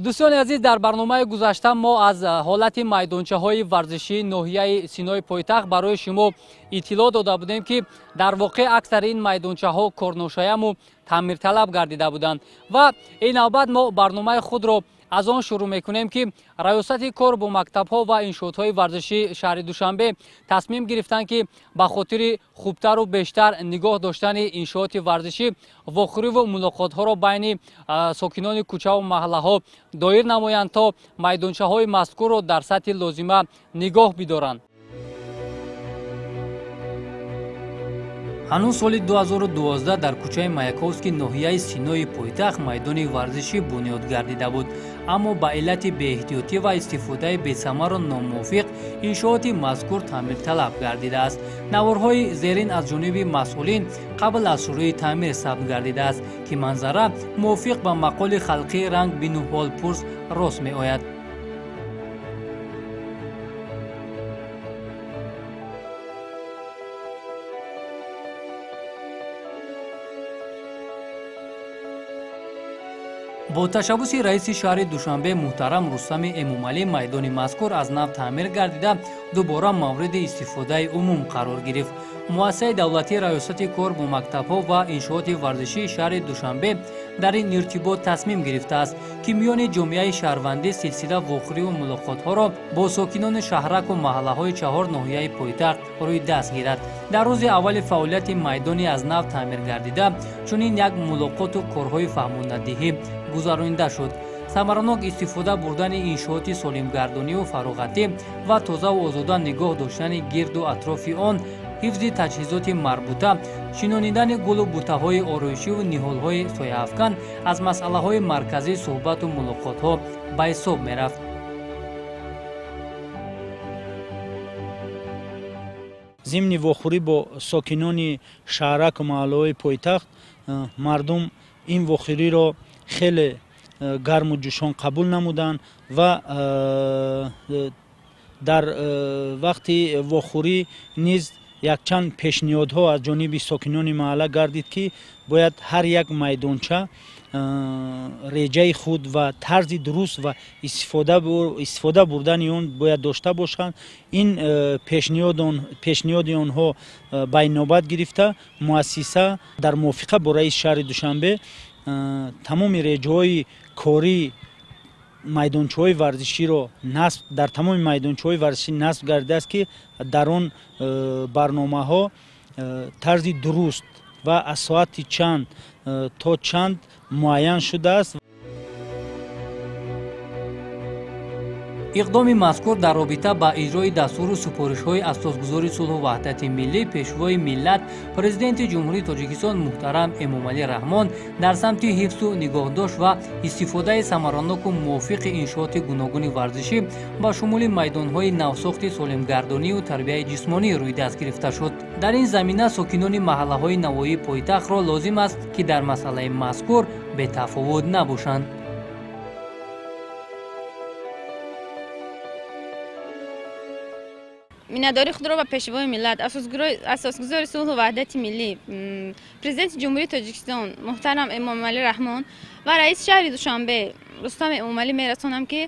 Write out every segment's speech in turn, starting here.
Дӯстони азиз, дар барномаи гузашта мо аз ҳолати майдончаҳои варзишии ноҳияи Синои пойтахт барои шумо иттилоъ дода будем, ки дар воқеъ аксари ин майдончаҳо корношояму таъмирталаб гардида буданд. Ва ин навбат мо барномаи худро аз он шурӯъ мекунем, ки раёсати кор бо мактабҳо ва иншоотҳои варзишии шаҳри Душанбе тасмим гирифтанд, ки ба хотири хубтару бештар нигоҳ доштани иншооти варзишӣ вохӯриву мулоқотҳоро байни сокинони кӯчаву маҳаллаҳо доир намоянд, то майдончаҳои мазкурро дар сатҳи лозима нигоҳ бидоранд. Ҳанӯз соли 2012 дар кӯчаи Маяковский ноҳияи Синои пойтахт майдони варзишӣ бунёд гардида буд, аммо ба иллати беэҳтиётӣ ва истифодаи бесамару номувофиқ иншооти мазкур таъмирталаб гардидааст. Наворҳои зерин аз ҷониби масъулин қабл аз шурӯи таъмир сабт гардидааст, ки манзара мувофиқ ба мақоли халқии ранг бину ҳол пурс рост меояд. Бо ташаббуси раиси шаҳри Душанбе муҳтарам Рустами Эмомалӣ майдони мазкур аз нав таъмир гардида, дубора мавриди истифодаи умум қарор гирифт. Муассисаи давлатии раёсати кор бо мактабҳо ва иншооти варзишии шаҳри Душанбе дар ин иртибот тасмим гирифтааст, ки миёни ҷомеаи шаҳрвандӣ силсила вохӯриву мулоқотҳоро бо сокинони шаҳраку маҳаллаҳои чаҳор ноҳияи пойтахт рӯи даст гирад. Дар рӯзи аввали фаъолияти майдони аз нав таъмир гардида чунин як мулоқоту корҳои фаҳмонадиҳӣ гузаронида шуд. Самаранок истифода бурдани иншооти солимгардониву фароғатӣ ва тозаву озода нигоҳ доштани гирду атрофи он, ҳифзи таҷҳизоти марбута, шинонидани гулу бутаҳои ороишиву ниҳолҳои сояафкан аз масъалаҳои марказии суҳбату мулоқотҳо ба ҳисоб мерафт. Зимни вохӯрӣ бо сокинони шаҳраку маҳаллаҳои пойтахт мардум ин вохӯриро хеле гарму ҷӯшон қабул намуданд ва дар вақти вохӯрӣ низ якчанд пешниҳодҳо аз ҷониби сокинони маҳалла гардид, ки бояд ҳар як майдонча реҷаи худ ва тарзи дуруст ва истифода бурдани он бояд дошта бошанд. Ин пешниҳоди онҳо ба инобат гирифта, муассиса дар мувофиқа бо раиси шаҳри Душанбе тамоми реҷаҳои кории майдончаҳои варзиширо насб дар тамоми майдончаҳои варзишӣ насб гардидааст, ки дар он барномаҳо тарзи дуруст ва аз соати чанд то чанд муайян шудааст. Иқдоми мазкур дар робита ба иҷрои дастуру супоришҳои асосгузори сулҳу ваҳдати миллӣ, пешвои миллат, президенти Ҷумҳурии Тоҷикистон муҳтарам Эмомалӣ Раҳмон дар самти ҳифзу нигоҳдошт ва истифодаи самараноку мувофиқи иншооти гуногуни варзишӣ ба шумули майдонҳои навсохти солимгардонию тарбияи ҷисмонӣ рӯи даст гирифта шуд. Дар ин замина сокинони маҳаллаҳои навоии пойтахтро лозим аст, ки дар масъалаи мазкур бетафовут набошанд. Миннатдории худро ба пешвои миллат, асосгузори сулҳу ваҳдати миллӣ, президенти Ҷумҳурии Тоҷикистон муҳтарам Эмомалӣ Раҳмон ва раиси шаҳри Душанбе Рустам Эмомалӣ мерасонам, ки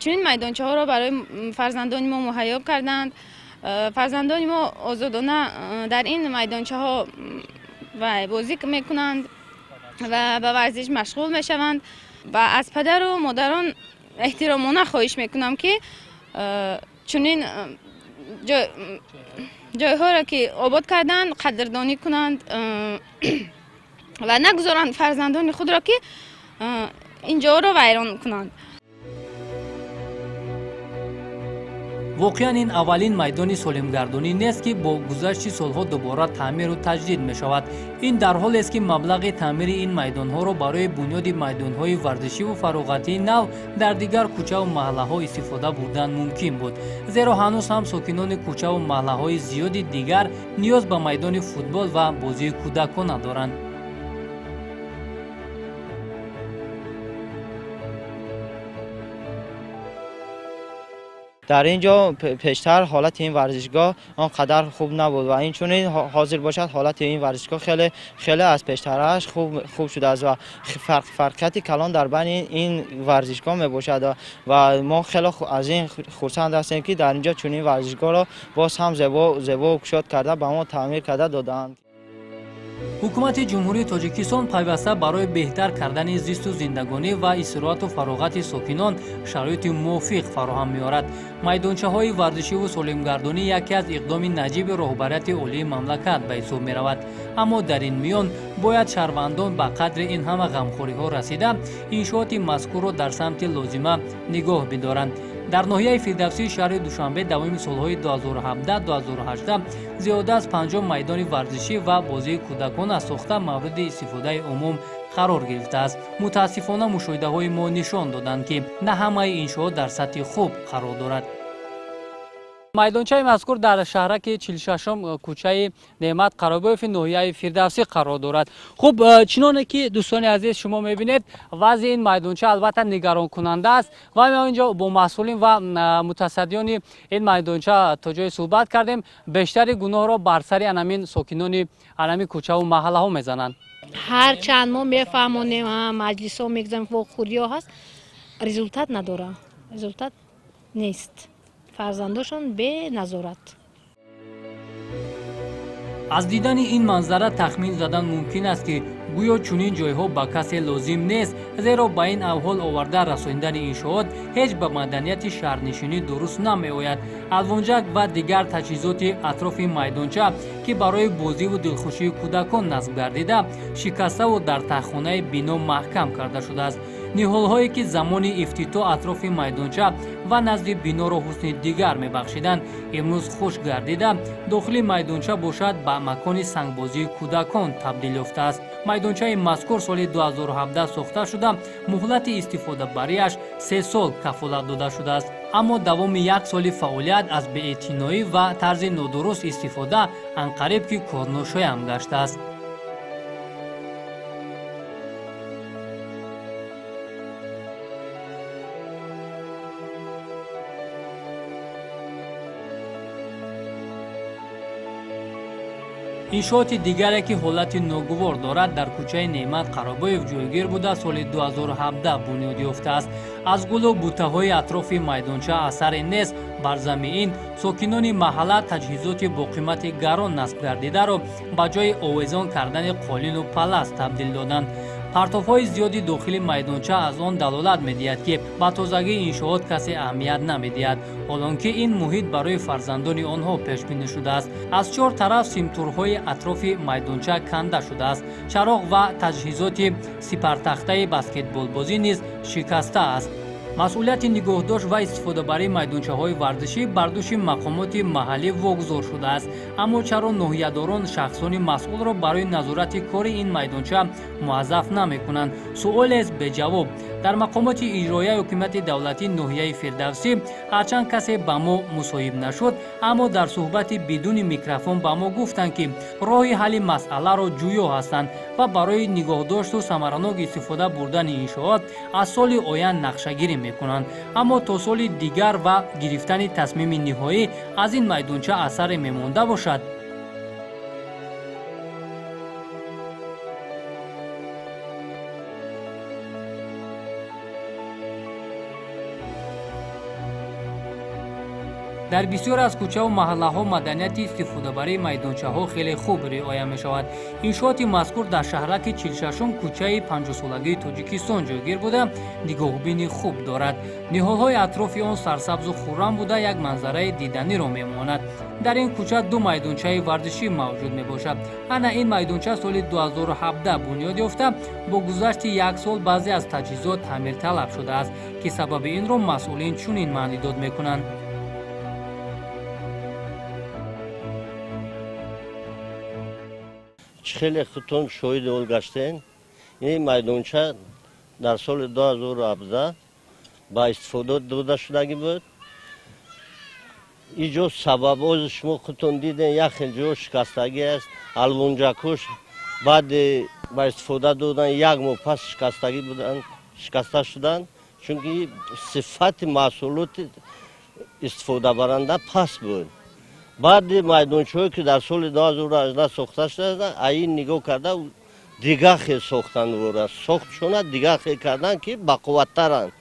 чунин майдончаҳоро барои фарзандони мо муҳайё карданд. Фарзандони мо озодона дар ин майдончаҳо бозӣ мекунанд ва ба варзиш машғул мешаванд ва аз падару модарон эҳтиромона хоҳиш мекунам, ки чунин ҷойҳоро ки обод карданд қадрдонӣ кунанд ва нагузоранд фарзандони худро, ки ин ҷоро вайрон кунанд. Воқеан ин аввалин майдони солимгардонӣ нест, ки бо гузашти солҳо дубора таъмиру таҷдид мешавад. Ин дар ҳолест, ки маблағи таъмири ин майдонҳоро барои бунёди майдонҳои варзишиву фароғатии нав дар дигар кӯчаву маҳаллаҳо истифода бурдан мумкин буд, зеро ҳанӯз ҳам сокинони кӯчаву маҳаллаҳои зиёди дигар ниёз ба майдони футбол ва бозии кӯдакона доранд. Дар ин ҷо пештар ҳолати ин варзишгоҳ он қадар хуб набуд ва инчунин ҳозир бошад ҳолати ин варзишгоҳ хеле хеле аз пештараш хуб шудааст ва фарқияти калон дар байни ин варзишгоҳ мебошад ва мо хеле аз ин хурсанд ҳастем, ки дар ин ҷо чунин варзишгоҳро боз ҳам зебо кушод карда ба мо таъмир карда додаанд. Ҳукумати Ҷумҳурии Тоҷикистон пайваста барои беҳтар кардани зисту зиндагонӣ ва истироҳату фароғати сокинон шароити мувофиқ фароҳам меорад. Майдончаҳои варзишиву солимгардонӣ яке аз иқдоми наҷиби роҳбарияти олии мамлакат ба ҳисоб меравад. Аммо дар ин миён бояд шаҳрвандон ба қадри ин ҳама ғамхориҳо расида, иншооти мазкурро дар самти лозима нигоҳ бидоранд. Дар ноҳияи Фирдавсии шаҳри Душанбе давоми солҳои 2017-2018 зиёда аз 50 майдони варзишӣ ва бозии кӯдакона сохта мавриди истифодаи умум қарор гирифтааст. Мутаассифона, мушоҳидаҳои мо нишон доданд, ки на ҳамаи иншоот дар сатҳи хуб қарор дорад. Майдончаи мазкур дар шаҳраки 46-ум кӯчаи Неъмат Қаробоеви ноҳияи Фирдавсӣ қарор дорад. Хуб, чуноне ки дӯстони азиз шумо мебинед, вазъи ин майдонча албатта нигаронкунанда аст ва мо инҷо бо масъулин ва мутасаддиёни ин майдонча то ҷое суҳбат кардем. Бештари гуноҳро бар сари анамин сокинони анамин кӯчаву маҳаллаҳо мезананд. Ҳарчанд мо мефаҳмонем, маҷлисҳо мегузарем, вохӯриҳо ҳаст, результат надорад, результат нест. Фарзандошон беназорат. Аз дидани ин манзара тахмин задан мумкин аст, ки гӯё чунин ҷойҳо ба касе лозим нест, зеро ба ин авҳол оварда расонидани иншоот ҳеҷ ба маданияти шаҳрнишинӣ дуруст намеояд. Алвонҷак ва дигар таҷҳизоти атрофи майдонча, ки барои бозиву дилхушии кӯдакон насб гардида, шикаставу дар таххонаи бино маҳкам карда шудааст. Ниҳолҳое, ки замони ифтитоҳ атрофи майдонча ва назди биноро ҳусни дигар мебахшиданд, имрӯз хушк гардида, дохили майдонча бошад ба макони сангбозии кӯдакон табдил ёфтааст. Майдончаи мазкур соли 2017 сохта шуда, муҳлати истифодабарияш 3 сол кафолат дода шудааст. Аммо давоми як соли фаъолият аз беэътиноӣ ва тарзи нодуруст истифода анқариб ки корношоям гаштааст. Иншооти дигаре, ки ҳолати ногувор дорад, дар кӯчаи Неъмат Қаробоев ҷойгир буда, соли 2017 бунёд ёфтааст. Аз гулу бутаҳои атрофи майдонча асаре нест. Бар замми ин сокинони маҳалла таҷҳизоти бо қимати гарон насб гардидаро ба ҷои овезон кардани қолину палас табдил доданд. Партовҳои зиёди дохили майдонча аз он далолат медиҳад, ки ба тозагии иншоот касе аҳамият намедиҳад, ҳолон ки ин муҳит барои фарзандони онҳо пешбинӣ шудааст. Аз чор тараф симтурҳои атрофи майдонча канда шудааст. Чароғ ва таҷҳизоти сипартахтаи баскетболбозӣ низ шикаста аст. Масъулияти нигоҳдошт ва истифодабарии майдончаҳои варзишӣ бар дӯши мақомоти маҳаллӣ вогузор шудааст. Аммо чаро ноҳиядорон шахсони масъулро барои назорати кори ин майдонча муаззаф намекунанд? Суолест беҷавоб. Дар мақомоти иҷроияи ҳукумати давлатии ноҳияи Фирдавсӣ ҳарчанд касе ба мо мусоҳиб нашуд, аммо дар суҳбати бидуни микрофон ба мо гуфтанд, ки роҳи ҳалли масъаларо ҷӯё ҳастанд ва барои нигоҳдошту самаранок истифода бурдани иншоот аз соли оянд нақшагирӣ мекунанд. Аммо то соли дигар ва гирифтани тасмими ниҳоӣ аз ин майдонча асаре мемонда бошад. Дар бисёр аз кӯчаву маҳаллаҳо маданияти истифодабарии майдончаҳо хеле хуб риоя мешавад. Иншооти мазкур дар шаҳраки 46-ум кӯчаи 50-солагии Тоҷикистон ҷойгир буда, нигоҳубини хуб дорад. Ниҳолҳои атрофи он сарсабзу хуррам буда, як манзараи диданиро мемонад. Дар ин кӯча ду майдончаи варзишӣ мавҷуд мебошад. Ана ин майдонча соли 2017 бунёд ёфта, бо гузашти як сол баъзе аз таҷҳизот таъмирталаб шудааст, ки сабаби инро масъулин чунин маънидод мекунанд. Хеле худтон шоҳиди он гаштем. Ин майдонча дар соли 2017 ба истифода дода шудагӣ буд. Ин ҷо сабабҳои шумо худтон дидем, як хел ҷо шикастагӣ аст. Алвонҷакуш баъди ба истифода додан як моҳ пас шикастагӣ буданд, шикаста шуданд, чунки сифати маҳсулоти истифодабаранда паст буд. Баъди майдончаҳое ки дар соли 2018 сохта шуда, ин нигоҳ карда дигар хел сохтанд, вора сохтшона дигар хел карданд ки бақувваттаранд.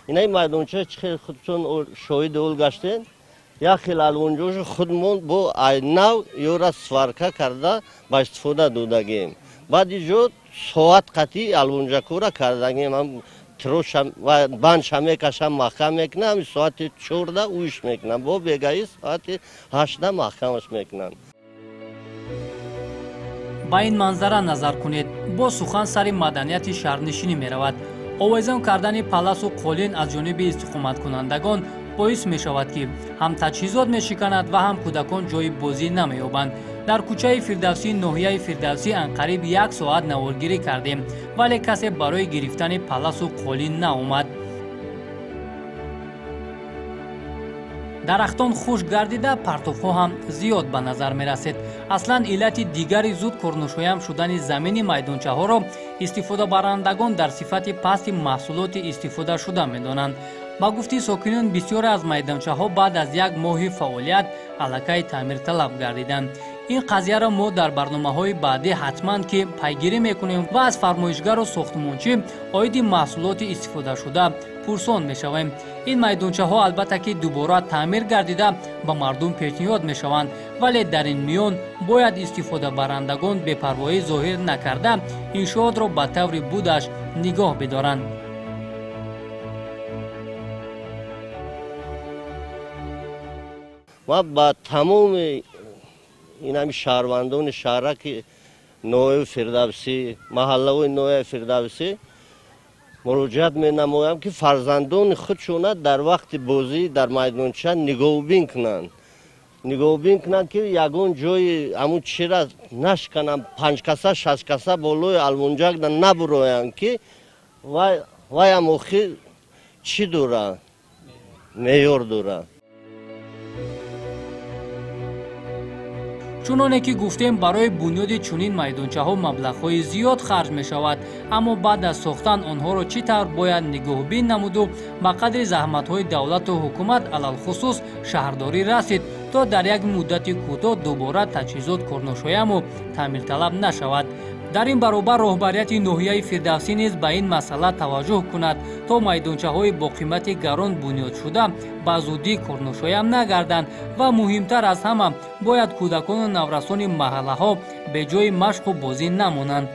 Инаи майдонча чӣ хел худтон шоҳиди ол гаштед, як хел алвонҷошу худмон бо нав ёра сварка карда ба истифода додагем. Баъд иҷо соат қатъи алвонҷакора кардагем, троша бандша мекашам, маҳкам мекунам, соати 4 уиш мекунам, бо бегаи соати 8 маҳкамаш мекунам. Ба ин манзара назар кунед. Боз сухан сари маданияти шаҳрнишинӣ меравад. Овезон кардани паласу қолин аз ҷониби истиқоматкунандагон боис мешавад, ки ҳам таҷҳизот мешиканад ва ҳам кӯдакон ҷои бозӣ намеёбанд. Дар кӯчаи Фирдавсии ноҳияи Фирдавсӣ анқариб як соат наворгирӣ кардем, вале касе барои гирифтани паласу қолин наомад. Дарахтон хушк гардида, партовҳо ҳам зиёд ба назар мерасед. Аслан иллати дигари зуд корношоям шудани замини майдончаҳоро истифодабарандагон дар сифати пасти маҳсулоти истифодашуда медонанд. Ба гуфти сокинон, бисёре аз майдончаҳо баъд аз як моҳи фаъолият аллакай таъмирталаб гардиданд. Ин қазияро мо дар барномаҳои баъдӣ ҳатман ки пайгирӣ мекунем ва аз фармоишгару сохтмончӣ оиди маҳсулоти истифодашуда пурсон мешавем. Ин майдончаҳо албатта ки дубора таъмир гардида ба мардум пешниҳод мешаванд, вале дар ин миён бояд истифодабарандагон бепарвоӣ зоҳир накарда иншоотро ба таври будаш нигоҳ бидоранд. Ма ба тамоми инами шаҳрвандони шаҳраки ноҳияи Фирдавсӣ, маҳаллаҳои ноҳияи Фирдавсӣ муроҷиат менамоям, ки фарзандони худшона дар вақти бозӣ дар майдонча нигоҳубин кунанд. Нигоҳубин кунанд, ки ягон ҷои ҳамун чира нашкананд, 5 каса 6 каса болои алвонҷакда набуроянд, ки вайам охир чӣ дора, меъёр дора. Чуноне ки гуфтем, барои бунёди чунин майдончаҳо маблағҳои зиёд харҷ мешавад, аммо баъд аз сохтан онҳоро чӣ тавр бояд нигоҳубин намуду ба қадри заҳматҳои давлату ҳукумат, алалхусус шаҳрдорӣ расид, то дар як муддати кӯтоҳ дубора таҷҳизот корношояму таъмирталаб нашавад. Дар ин баробар роҳбарияти ноҳияи Фирдавсӣ низ ба ин масъала таваҷҷӯҳ кунад, то майдончаҳои бо қимати гарон бунёдшуда ба зудӣ корношоям нагарданд ва муҳимтар аз ҳама, бояд кӯдакону наврасони маҳаллаҳо беҷои машқу бозӣ намонанд.